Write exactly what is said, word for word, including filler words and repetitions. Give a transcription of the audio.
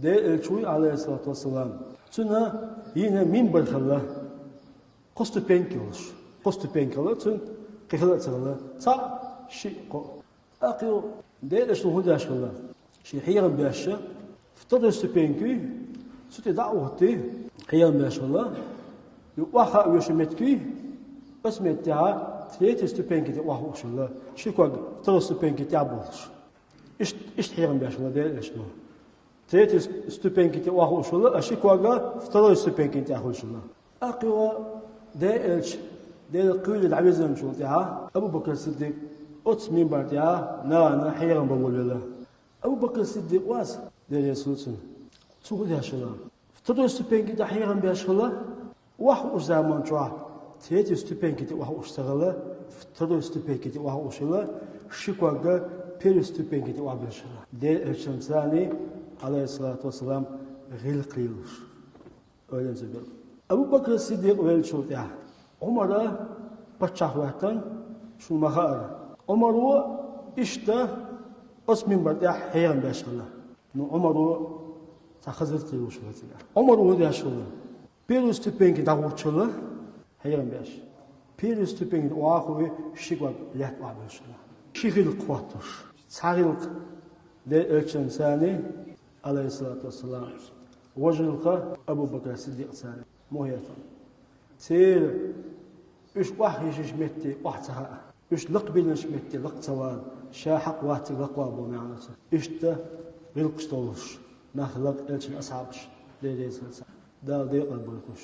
Делан элча вуй, Ӏалайхиссалату вассалам. Цуьнан йина минбар хилла, кхо ступенька йолуш. Кхо ступенька хилла цуьнан, кхин хилла а ца хилла. Цхьаъ, шиъ, кхоъ. ТӀаккха юха Делан элчано хӀун деш хилла? Шен хьехам беш, второй ступенький, цу тӀе дӀа а хӀуттий, хьехам беш хилла. Юха охьахаа вешан меттиг, оцу меттехь третий ступенький тӀе охьахууш хилла, ши ког второй ступенький тӀехь болуш. Иштта, иштта хьехам беш хилла Делан элчано. Третий ступенький тӀе охьахууш хилла, а ши ког второй ступенький тӀехь хуьлуш хилла. ТӀаккха юха Делан элча, Делан кхеле дӀавирзинчул тӀаьхьа Абу-Бакр Сиддикъ оцу минбар тӀехь нахана хьехам бан волавелла. Абу-Бакр Сиддикъ вац, Делан Расул цунна. Цо хӀун деш хилла? Второй ступенький тӀе хьехам беш хилла, охьахууш заман чохь третий ступенький тӀе охьахууш ца хилла, второй ступенький тӀе охьахууш хилла, ши ког первый ступенький тӀе охьабуьллуш хилла. Делан элчанца, Ӏалайхиссалату вассалам, гӀиллакх лелош. Ойла ца бер. Абу-Бакр Сиддикъ веллачул тӀаьхьа Ӏумар паччахь хӀоьттина, шуна ма-хаъара. Ӏумаро иштта оцу минбар тӀехь хьехам беш хилла. Ну, Ӏумаро цхьа хаза гӀиллакх лелош хилла цигахь. Ӏумаро хӀун деш хилла? Первый ступенький дӀахӀуттуш хилла, хьехам беш. Первый ступенький охьахууш, ши ког лаьтта охьабуьллуш хилла. Ши гӀиллакх хӀоттош. Цхьа гӀиллакх Делан элчанца, Ӏалайхиссалату вассалам, важа гӀиллакх Абу-Бакр Сиддикъца. Муха хӀоьттина? Церан уьш охьахевшинчу метте охьа ца хаьа, уьш лакхабиллинчу метте лакха ца вала, ша хьакъ вац цига лакхавала боху маьӀна ю цуьнан. Иштта гӀиллакхаш долуш нах хилла элчан асхьабаш, Делан реза хилла царна. Дала декъал бойла уьш.